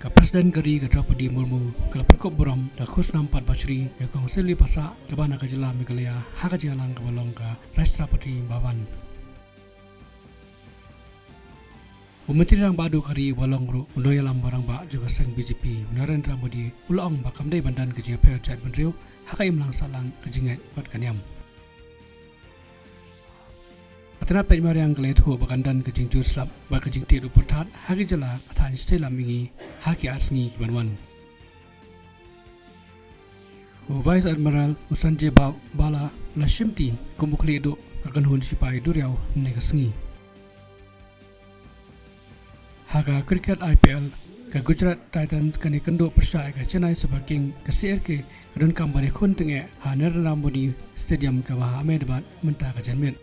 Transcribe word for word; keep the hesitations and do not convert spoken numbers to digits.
Ka President ka ri ka Droupadi Murmu ka la pyrkhat burom da ka khusnam Padma Shri ïa ka Kong Sylvie Passah kaba na ka jylla Meghalaya ha ka jingïalang kaba long ka Rashtrapati Bhavan. U Myntri Rangbah Duh ka ri uba long ruh u nongïalam ba rangbah jong ka seng B J P, u Narendra Modi, u la ong ba kam dei ban don ka jingïapher jaitbynriew ha ka imlang sahlang, ka jingngeit bad ka niam. Ka tnat peit mariang ka la ïathuh ba kan don ka jingjur slap bad ka jingtied u pyrthat ha ki jylla ka thaiñ shatei lam mihngi ha ki ar sngi ki ban wan. U Vice Admiral u Sanjay Ba-, Bala u la shimti kum u khlieh duh ka kynhun shipai duriaw hynne ka sngi. Ha ka cricket I P L, ka Gujarat Titans kan ïakynduh pyrshah ïa ka Chennai Super King, ka C R K ka donkam ban ïakhun tyngeh ha Narendra Modi Stadium kaba ha Ahmedabad mynta ka janmiet.